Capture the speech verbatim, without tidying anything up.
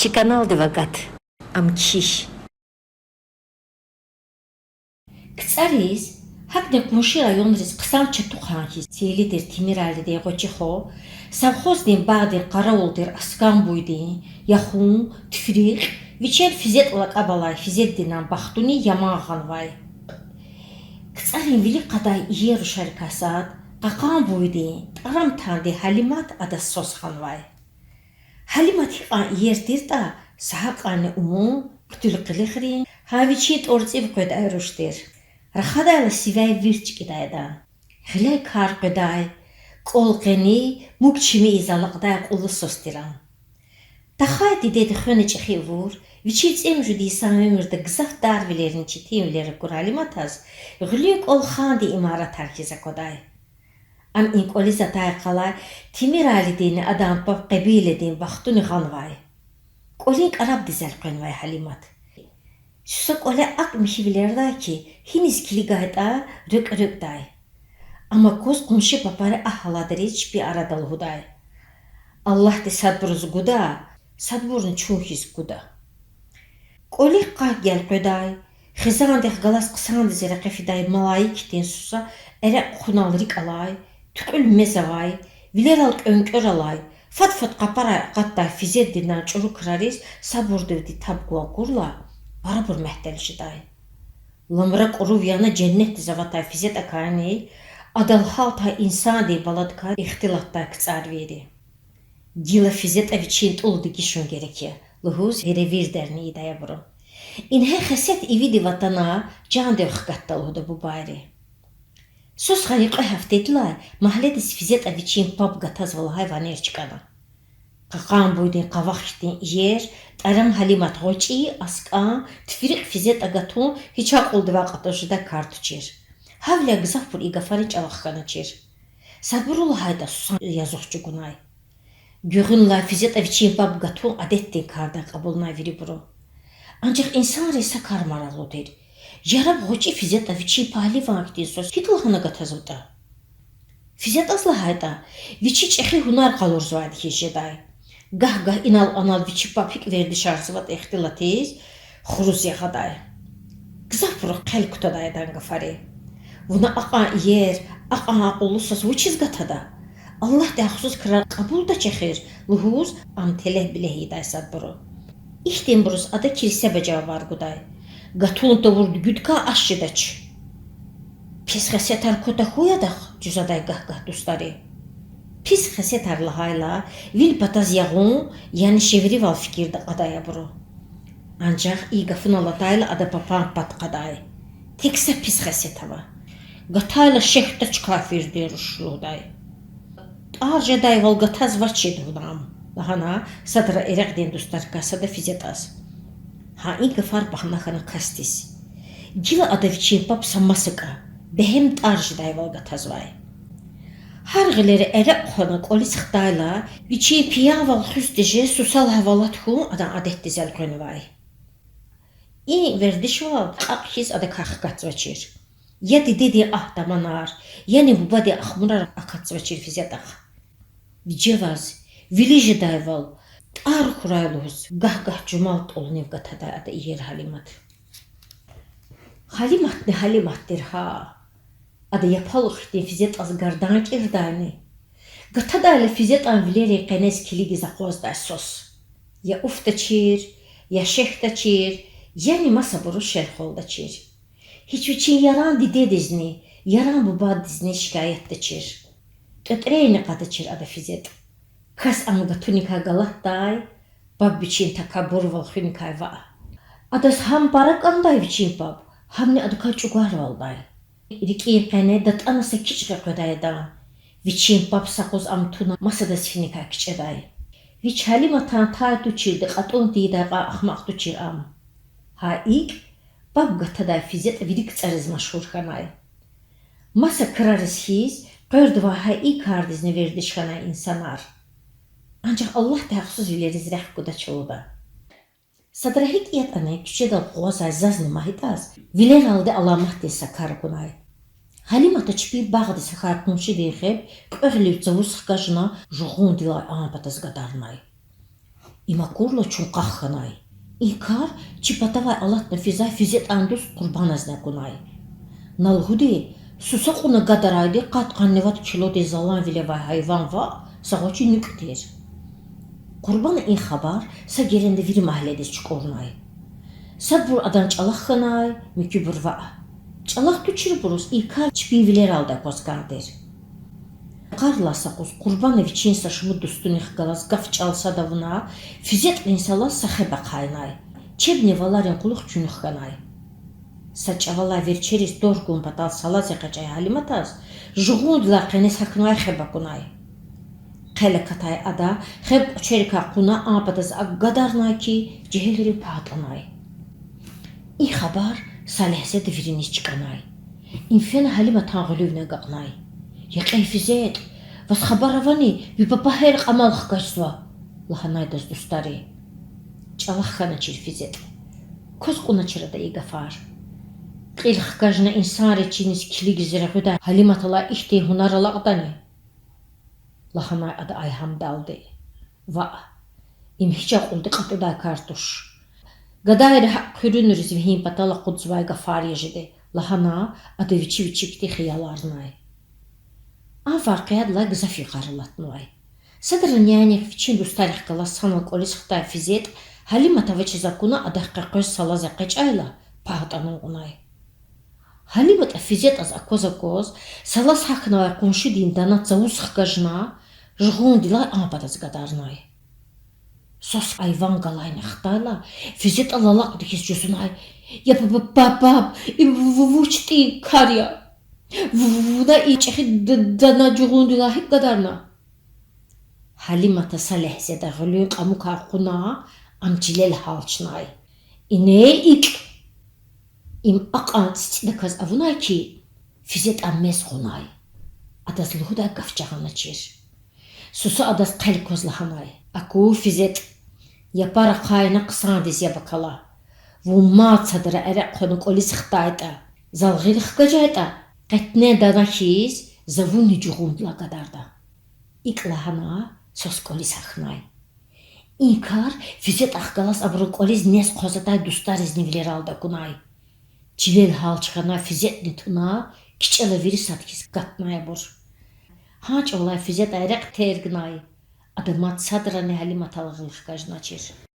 Чи каналдив акат. Ам кхьихь. КцӀариз, гьакӀни къунши районриз хъсан чатухъан хьиз сейли тир Темиралидин гъвечӀи хва совхоздин багъдин къаравул тир Аскан буйдин, Яхун, Тфирикь, вичел ФизетӀ лакӀаб алай Физетдинан бахтуни яман гъанвай. КцӀарин вилик кьадай иер рушарикай сад кьакьан буйдин, тӀарам тандин Гьалимат адаз свас ханвай. Гьалимат гьикьван иер тиртӀа, са гьакьванни умун, хъуьтуьл къилихрин, гьа вичин тӀварцӀив къведай руш тир. Рахадайла сивяй вирт чкӀидайда. Гъиляй кар къведай, кӀвал къени, муг чими ийиз алакьдай кьуллу свас тир ам. Тахай дидеди хвена чӀехи авур, вичин цӀемуьжуьд йисан уьмуьрда гзаф дарвилерни четинвилер акур Гьалиматаз гъуьлуьн кӀвал хандин имаратар хьиз аквадай. Ам и кӀвализ атай къалай Темиралидинни адан паб Къебиледин бахтуни гъанвай. КӀвалин кӀарабдиз элкъвенвай Гьалимат. Суса кӀвале акӀ михьивилердай хьи, гьиниз килигайтӀа, рекӀв-рекӀвдай. Ам акваз къунши папари агь-аладариз чпин арада лугьудай: Аллагьди садбуруз гуда, садбурни чун хьиз гуда. КӀвалихъ къакъ гелкъведай, хизандихъ галаз хъсандиз рекье фидай малаик хьтин суса эрекь хъунал рикӀ алай, туькьуьл мез авай, вилерал кӀвенкӀвер алай, фад-фад къапарай акъатдай Физетдинан чӀуру крариз сабурдивди таб гваз акурла, парабур мягьтел жедай. Ламра кӀурув яна женнетдиз аватай ФизетӀакайни, адал гьалтай инсандин баладикай ихтилатдай КцӀарвийри. Гила ФизетӀа вичин тӀул дегишун герек я,— лугьуз веревирдерни ийидай абуру. Ингье хесет ивидив атана, жандив хкатда лугьуда бубайри. Сус гъайи кьве гьафтедилай магьледиз ФизетӀа вичин паб гатазва лагьай ванер чкӀана. Кьакьан буйдин къавах хьтин иер, тӀарам Гьалимат гъвечӀи, Аскан, Тфирикь ФизетӀа гатун гьич акьулдивай кьатӀуз жедай кар тушир. Гьавиляй гзафбур и гафарин чӀалахъ хьаначир. Садбуру лагьайтӀа, сусан язух чӀугунай. Гуьгъуьнлай ФизетӀа вичин паб гатун адетдин кардай кьабулнай вирибуру. Анжах инсанриз са кар марагълу тир: яраб гъвечӀи ФизетӀа вичин пагьливан хьтин сус гьикӀ лагьана гатазватӀа? ФизетӀаз лагьайтӀа, вичи чӀехи гьунар къалурзавайди хьиз жедай. Гагь-гагь инал-анал вичи паб гьикӀ вердишарзаватӀа ихтилатиз, хуруз ягъадай. Гзафбуру хъел кутадай адан гафари: Вуна акьван иер, акьван акьуллу сус вучиз гатада? Аллагьди гьахъсуз крар кьабулдач эхир,— лугьуз, ам телегь-билегь ийидай садбуру. Ихьтинбуруз ада килсеба жавабар гудай: Гатун тавур дуьгуьдкай аш жедач. Пис хесетар ква тахьуй адахъ,— жузадай гагь-гагь дустари. Пис хесетар лагьайла, вил патаз ягъун, яни шевривал фикирда кьадай абуру. Анжах и гафунал атайла ада папан пад кьадай. Тек са пис хесет ава: Гатайла шехьдач кафирдин руш,— лугьудай. ТӀар жедайвал гатазвачир вуна ам,— лагьана садра эрекьдин дустарикай сада ФизетӀаз. Гьа и гафар багьна хьана касдиз. Гила ада вичин паб са масакӀа, бегьем тӀар жедайвал гатазвай. Гьар гъилера эрекь хъвана кӀвализ хтайла, вичин пиянвал хуьз тежез сусал гьавалат хьун адан адетдиз элкъвенвай. И вердишвал кьакь хьиз адакай хкатзавачир. Я дидедин агь-таманар, яни бубадин ахмурар акатзавачир ФизетӀахъ. Вижеваз, вили жедайвал, тӀар хьурай лугьуз, гагь-гагь жумал тӀвал нив гатадай ада иер Гьалимат. Гьалиматни Гьалимат тир гьа. Ада япалух хьтин ФизетӀаз гардан кӀирдайни? Гатадайла ФизетӀан вилерин къенез килигиз акъваздай сус. Я уфдачир, я шехьдачир, яни масабуруз шел-хвалдачир. Гьич вичин яран дидедизни, яран бубадизни шикаятдачир. ТӀветӀрейни кьадачир ада ФизетӀ. Кас ам гатуникай галатдай, паб вичин такабурвал хуьникай ваъ. Адаз гьам пара кӀандай вичин паб, гьамни адакай чӀугварвалдай. РикӀин къене датӀана са кичӀ къекъведай адан. Вичин паб са къуз ам туна масадаз финикай кичӀедай. Вич Гьалиматан тай туширди кьатӀун тийидай кьван ахмакь тушир ам. Гьа икӀ, паб гатадай ФизетӀ вири КцӀариз машгьур хьанай. Маса крариз хьиз, къвердавай гьа и кардизни вердиш хьанай инсанар. Анжах Аллагьди гьахъсузвилериз рехъ гудач лугьуда. Садра гьикӀ ятӀани куьчедал къугъвазвай зазни МагьитӀаз вилералди аламатдин са кар акунай. Гьалимата чпин багъдиз гьахьай къуншидин хеб кьве гъилив цавуз хкажна жугъундилай а патаз гадарнай. Им акурла чун къах хьанай. И кар чи патавай алатна физвай ФизетӀан дуст Къурбаназни акунай. На лугьуди, суса кьуна гадарайди къад-къанни вад килодин заланвиле авай гьайван ваъ, са гъвечӀи нуькӀ тир. Къурбана и хабар са геренда вири магьледиз чукӀурнай. Садбур адан чӀалахъ хьанай, муькуьбур ваъ. ЧӀалахъ туширбуруз и кар чпин вилералди акваз кар тир. Йикъарилай са юкъуз Къурбана вичин са шумуд дустунихъ галаз гаф-чӀал сад авуна, ФизетӀрин салаз са хеб ахъайнай. Чебни валарин кьулухъ чуьнуьх хьанай. Са чӀавалай верчериз тӀвар гун патал салаз экъечӀай Гьалиматаз жугъундилай къенез гьахьнавай хеб акунай. Хъел акатай ада хеб кӀвачерикай кьуна а патаз акӀ гадарнай ки, жегьилри пагь атӀанай. И хабар са легьзеда вириниз чкӀанай. Им фена Гьалиматан гъуьлуьвни агакьнай. Я кьей ФизетӀ, ваз хабар авани, ви папа гьер кьамал хкажзава,— лагьанай адаз дустари. ЧӀалахъ хьаначир ФизетӀ. Кваз кьуначир ада и гафар. Кьил хкажна инсанрин чиниз килигиз регъуьдай Гьалиматалай ихьтин гьунар алакьдани? лагьанай ада айгьамдалди. Ваъ, им гьич акьулди кьатӀудай кар туш. Гадайри гьакӀ хъуьруьнриз вегьин патал акъудзавай гафар я жеди,— лагьана, ада вичи вичикди хияларнай. А вакъиадилай гзаф йикъар алатнавай. Садра нянихъ вичин дустарихъ галаз санал кӀвализ хтай ФизетӀ Гьалимат авачиз акуна адахъ къекъвез салаз экъечӀайла, пагь атӀана кьунай. ГьалиматӀа ФизетӀаз акваз-акваз салаз гьахьнавай къуншидин дана цавуз хкажна, жугъундилай а патаз гадарнай. Сус айван галайни хтайла, ФизетӀа лалакьди хьиз жузунай: Я па-, па-, папа, папа, им ву-, ву-, вуч тӀуьн кар я? Ву-, вуна и чӀехи д-, дана жугъундилай гьикӀ гадарна? Гьалимата са легьзеда гъуьлуьн кьамукай кьуна, ам чилел гьалчнай. Ине икӀ! Им акьван цицӀидаказ авунай ки, ФизетӀан мез гъунай. Адаз лугьудай гаф жагъаначир. Суса адаз хъел кваз лагьанай: Аку, ФизетӀ, япар ахъайна хъсандиз яб акала. Вун мад садра эрекь хъвана кӀвализ хтайтӀа, зал гъил хкажайтӀа, къетне дана хьиз за вунни жугъундилай гадарда. ИкӀ лагьана, сус кӀвализ гьахьнай. И кар ФизетӀахъ галаз абурун кӀвализ нез хъваз атай дустаризни вилералди акунай. Чилел гьалч хьана ФизетӀни туна, кичӀела вири сад хьиз катнай абур. Гьа чӀавалай ФизетӀа эрекь тергнай. Ада мад садрани Гьалиматал гъил хкажначир.